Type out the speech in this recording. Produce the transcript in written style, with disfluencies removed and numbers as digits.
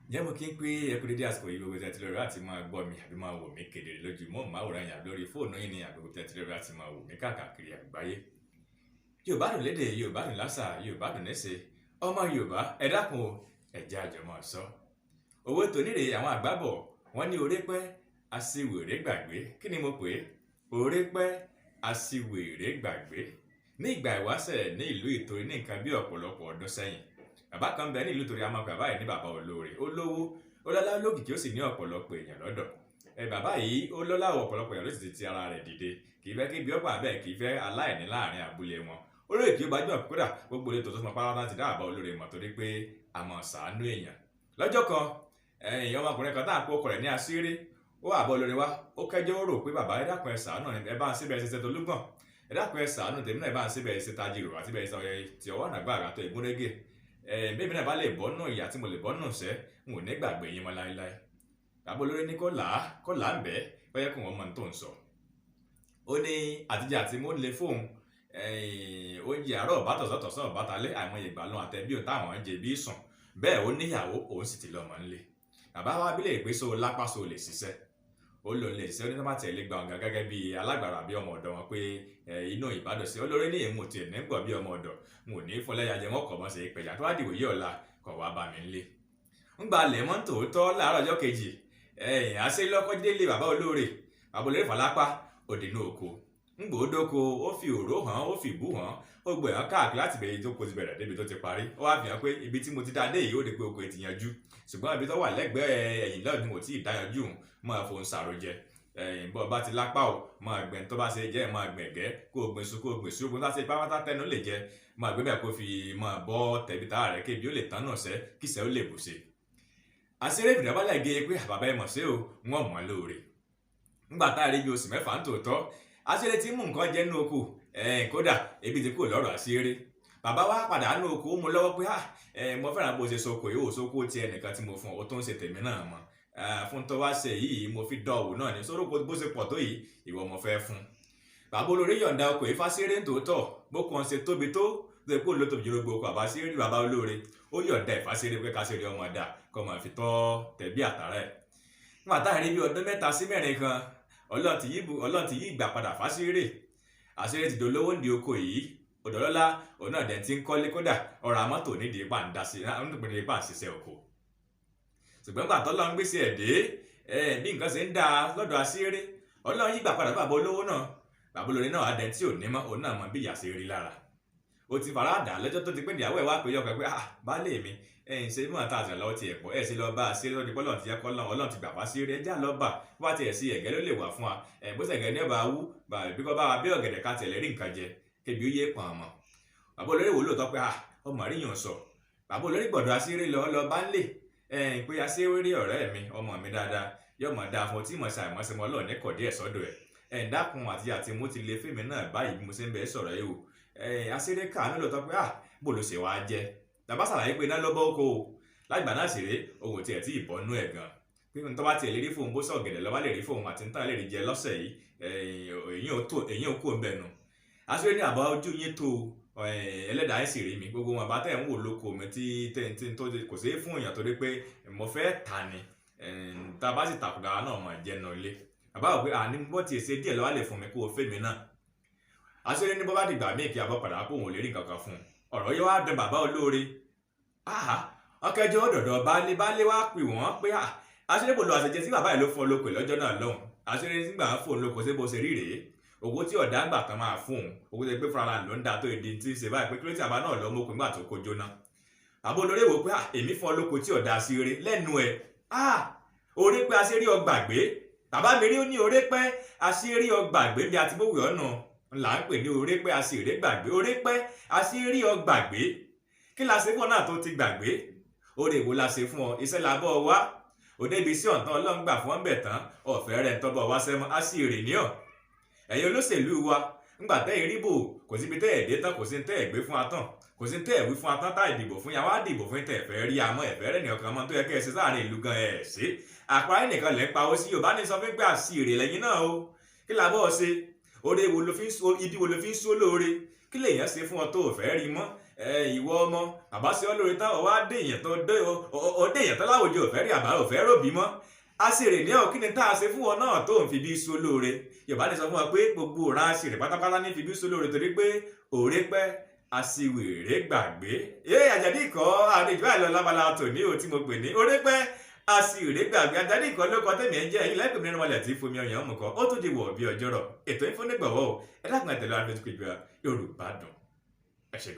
Ǹjẹ́ mo kí n pé ẹ kú dédé àsìkò yìí, gbogbo tí ẹ ti lórí àti máa gbọ́ mi àbí máa wò mí kedere lójú mọ́ màwòrán yẹn àbí lórí fóònù yìí ni àbí gbogbo tí ẹ ti lórí àti máa wò mí káàkiri àgbáyé. Yorùbá dùn lédè, Yorùbá dùn lásà, Yorùbá dùn níṣe. Ọmọ Yorùbá, ẹ dákun o, ẹ jẹ́ a jọ máa sọ. Òwe tòní rèé. Àwọn àgbà bọ̀, wọ́n ní orí pẹ́ aṣiwèrè gbàgbé. Kí ni mo pè é? Orí pẹ́ aṣiwèrè gbàgbé. Ní ìgbà ìwáṣẹ̀, ní ìlú Ìtorí, ní nǹkan bí ọ̀pọ̀lọpọ̀ ọdún sẹ́yìn, bàbá kan bẹ ní ìlú Ìtorí. A máa pè bàbá yìí ní bàbá olóore. Ó lówó, ó lọ́lá, lókìkí, ó sì ní ọ̀pọ̀lọpọ̀ èèyàn lọ́dọ̀. Ẹ bàbá yìí, ó lọ́lá, ọ̀pọ̀lọpọ̀ èèyàn ló sì ti ti ara rẹ̀ dìde. Kì í fẹ́ kí ibi ọ̀pọ̀ àbẹ́, kì í fẹ́ aláìní láàrin abúlé wọn. Olóyè kì í gbajúmọ̀, kódà gbogbo ilé tó mọ pátá ti dá bàbá olóore mọ̀ torí pé àmọ̀ ṣàánú èèyàn. Lọ́jọ́ kan, èèyàn ọmọkùnrin kan tá à ń pọ̀ ọkọ rẹ̀ ní Asírí, ó wà bọ́ olóore wá. Ó kẹ́jọ́, ó rò pé, "Bàbá, ẹ dákun, ẹ ṣàánú, ẹ bá ń síbẹ̀ ṣiṣẹ́ tó lúgàn. Ẹ dákun, ẹ ṣàánú tèmi náà, ẹ bá ń síbẹ̀ ṣe tajìrò àti bẹ́ẹ̀ sọ ti ọwọ́ àgbà àgàtọ̀ ìgúnrégé. Bẹ́ẹ̀ mi náà bá lè bọ́ nù ìyà tí mo lè bọ́ nù sẹ́, n ò ní gbàgbé yín mọ́ láéláé." Bàbá olóore ní kó là á, kó là á ń bẹ́ẹ̀ ó yẹ kó wọ́n mọ tó ń sọ. Ó ní àtijọ́ àti mo lè fóun oúnjẹ àárọ̀ bátọ̀sọ̀tọ̀sọ̀ bátálẹ́, àìmọye ìgbà lóhun àtẹ̀bí òun táwọn ń jẹ bí sùn bẹ́ẹ̀. Ó níyàwó, òun sì ti lọ́mọ ńlé. Bàbá wa bílẹ̀ pé so lápá, so lè ṣiṣẹ́? Ó lòun lè ṣiṣẹ́. Ó ní tó bá tiẹ̀ lè gba ọ̀gá gẹ́gẹ́ bí alágbára bí ọmọ ọ̀dọ̀ wọn pé inú ìbádùn sí olórí ní èmu tiẹ̀ ní gbọ̀ bí ọmọ ọ̀dọ̀, n ò ní fún lẹ́yà jẹ, wọ́n kọ̀ mọ́ sí ìpẹ̀jà. Tó bá dìwò yí ọ̀la, kọ̀ wá bá mi ńlé. Ń gba lẹ̀ mọ́ tòótọ́. Láàárọ̀ ọjọ́ kejì, àṣẹ lọ́kọ́ délé bàbá olóore. Bàbá olóore fàlápá òdìnnú oko ń gbòódóko. Ó fi òró hàn, ó fi ìbú hàn, ó gbé hàn káàkiri láti bẹ̀rẹ̀ tó kò ti bẹ̀rẹ̀ débi tó ti parí. Ó wá fi hàn pé ibi tí mo ti dá dé yìí, ó di pé oko ti yanjú, ṣùgbọ́n ibi tó wà lẹ́gbẹ̀ẹ́ ẹ̀yìn lọ́ọ̀ ni mo ti dá yanjú, máa fohùn ṣàròjẹ. Ẹ̀yìn bọ́ bá ti lápá o, máa gbẹ̀ tó bá ṣe jẹ́, máa gbẹ̀gẹ́, kó o gbìn iṣu, kó o gbìn iṣu, kó o ṣe pápátá tẹnu lè jẹ, máa gbé bẹ́ẹ̀ kó fi máa bọ́ tẹ̀bí tára rẹ̀, kébi ó lè tán náà sẹ́, kíṣẹ́ ó lè bùṣe. Àṣírí ìfìdíbalẹ̀ gé pé, "Bàbá, ẹ mọ̀ sí o, wọ́n mọ̀ lóore." Ńgbà tá a rí bí oṣù 6 ń tòótọ́, àṣírí ti mú nǹkan jẹ nínú oko. Kódà ebi ti kúrò lọ́rọ̀ àṣírí. Bàbá wa padà nínú oko, ó mú lọ́wọ́ pé, "Mo fẹ́ràn bó ṣe soko yìí, ó soko ti ẹnìkan tí mo fún ọ tó ń ṣe tèmi náà mọ́ fún tó wá ṣe yìí, mo fi dọ̀wò náà ní sóróko bó ṣe pọ̀ tó yìí, ìwọ mo fẹ́ fún." Bàbá olórí yọ̀ǹda oko yìí fáṣírí tòótọ́. Bó kàn ṣe tóbi tó tó kó ló tóbi jùlọ gbogbo àbáṣírí, bàbá olóore ó yọ̀ǹda ìfáṣírí pé káṣírí ọmọ dà kọ́ máa fi tọ́ tẹ̀bí àtàrà ẹ̀. Nígbà tá a rí bí ọdún 3 sí 4 kan, Ọlọ́run ti yí ìgbà padà fáṣírí. Àṣírí ti dolówó ń di oko yìí, òdòlọ́lá, òun náà dẹ̀ ti ń kọ́lé, kódà ọ̀rọ̀ àmọ́tò nídìí pa ń dá sí nídìí pa ń ṣiṣẹ́ oko. Ṣùgbọ́n gbà tọ́lọ́ ń gbèsè ẹ̀ dé, bí nǹkan ṣe ń dá lọ́dọ̀ àṣírí, Ọlọ́run yí gbà padà bàbá olówó náà. Bàbá olórí náà adẹ̀ tí ò ní mọ́, òun náà mọ bí ìyà ṣe rí lára. Ó ti fara dà lọ́jọ́ tó ti pé ìyàwó ẹ̀ wá pé yọkọ̀ pé, "Ah, baálé mi, ẹ̀yin ṣe mọ̀ tá a sàn lọ́wọ́ tiẹ̀ pọ̀ ẹ̀ ṣe lọ bá a ṣe lọ́dún pọ́lọ́n ti yẹ kọ́ lọ́n, Ọlọ́run ti gbà wá sí rí, ẹjá lọ bà bá tiẹ̀ sí ẹ̀gẹ́ ló lè wà fún wa ẹ̀, bó ṣẹ̀gẹ́ ní ọba wú bí kò bá wa bí ọ̀gẹ̀dẹ̀ ká tẹ̀lé rí nǹkan jẹ, kébi ó yé pọ̀n mọ́." Bàbá olórí wò lóòótọ́ pé, "Ah, ọmọ ríyàn sọ." Bàbá olórí gbọ̀dọ̀ àṣírí lọ lọ bá ń lè ẹ̀yìn pé, "Àṣírí ọ̀rẹ́ mi, ọmọ mi dáadáa, yóò mọ̀ dáa fún tí mo ṣàìmọ́sí mọ́ Ọlọ́run ní kọ̀dí ẹ̀ sọ́dọ̀ ẹ̀. Ẹ̀ dákun, àti mo ti lè fèmí náà báyìí bí mo ṣe ń bẹ sọ̀rọ̀ yìí o." Àṣírí kàánú lóòótọ́ pé, "Ah, bó ló ṣe wáá jẹ́?" Bàbá ṣàlàyé pé iná ló bọ́ oko o lágbà náà sì rèé, òun tiẹ̀ tí ìbọnú ẹ̀ gan, pé n tó bá tiẹ̀ lè rí fóun, bó sọ ọ̀gẹ̀dẹ̀ lọ́ba lè rí fóun àti nítorí lè rí jẹ lọ́sẹ̀ yìí, èyí ò kó ń bẹ̀ nu. Àṣírí ní àbá ojú yín tó, ẹlẹ́dàá ẹ̀ sì rí mi, gbogbo wọn bá tẹ̀ ń wò lóko mi tí tó kò sí fún èèyàn torí pé mo fẹ́ tà ni, tá a bá sì tàkùdà náà mọ̀ jẹ́nu ilé. Bàbá wò pé àní bó tiẹ̀ ṣe díẹ̀ lọ́wọ́ lè fún mi kó o fẹ́ mi náà. Àṣírí ní bó bá dìgbà míì kí abọ́ padà kó òun ò lè rí nǹkan kan fún un. Ọ̀rọ̀ yìí wá dùn bàbá olóore. Ọkẹjọ ọdọdọ baálé. Baálé wá pè wọ́n pé àṣírí kò lo àṣejẹ tí bàbá yìí ló fún ọ lóko lọ́jọ́ náà lọ́hùn. Àṣírí nígbà fún òun lóko, ṣé bó ṣe rí rèé? Owó tí ọ̀dà ń gbà tán máa fún òun, owó tó pé fúnra ló ń da tó ìdí tí ń ṣe báyìí, pé kí ló tí àbá náà lọ mọ́kùn nígbà tó kó jóná. Bàbá olóore wò pé èmi fún ọ lóko tí ọ̀dà sí rí lẹ́nu ẹ̀, orí pé àṣírí ọgbàgbé. Bàbá mi rí ó ní orí pé àṣírí ọgbàgbé bí a ti bówé ọ̀nà là ń pè ní orí pé àṣírí gbàgbé, orí pé àṣírí ọgbàgbé. Kí la ṣe fún ọ náà tó ti gbàgbé? Oore ìwo la ṣe fún ọ? Iṣẹ́ la bọ́ ọ wá òde ibi sí ọ̀tán, Ọlọ́run gbà fún ọ bẹ̀ tán, ọ̀fẹ́ rẹ̀ ń tọ́bọ̀ wá sẹ́mọ́ á sì rè ní ọ̀. Ẹ̀yin olóṣèlú wa, ńgbà tẹ́ ìrìbò, kò síbi tẹ́ ẹ̀ dé tán, kò sí tẹ́ ẹ̀ gbé fún atán, kò sí tẹ́ ẹ̀ wí fún atán tá ìdìbò fún yà wá dìbò fún tẹ́ ẹ̀ fẹ́ rí àmọ́ ẹ̀fẹ́ rẹ̀ nìkan mọ́ tó yẹ kẹ́ ẹ ṣe sáàrin ìlú gan ẹ̀ ṣe àpárá nìkan lẹ́ ń pawó sí. Yorùbá ní sọ fún pé àṣìírè lẹ́yìn náà o. Kí la bọ́ ọ ṣe? Oore wo ló fi ń ibi wo ló fi ń só lóore? Kí lèèyàn ṣe fún ọ tó ò fẹ́ rí mọ́? Ẹ ìwọ ọmọ, bàbá ṣe ọ́ lóore tán, ọwọ́ á dé èèyàn tó dé ó dé èèyàn tó láwùjọ òfẹ́ rí àbá òfẹ́ ròbí mọ́. A sì rè ní ọ̀, kí ni tá a ṣe fún wọn náà tó ń fi bí sú lóore? Yorùbá ní sọ fún wa pé gbogbo òran aṣèrè pátápátá ní fi bí sú lóore, torí pé òré pẹ́, aṣiwèrè gbàgbé. Ee, Àjàdí Ìkọ́ àdéjọ́ àìlọ lábala tòní ò tí mo pè ní òré pẹ́, aṣiwèrè gbàgbé. Àjàdí Ìkọ́ ló kọ tẹ̀mí ẹ̀ ń jẹ́ ẹ̀yìn láìpẹ́ mi nínú ọmọlẹ̀ tí fomi ọyàn mú kọ́. Ó tún di wọ̀ bí ọjọ́rọ̀. Ètò ìfúnnígbọ̀wọ́ o. Ẹ dákun, ẹ tẹ̀lé wa Facebook, Yorùbá Dùn. Ẹ ṣé gan.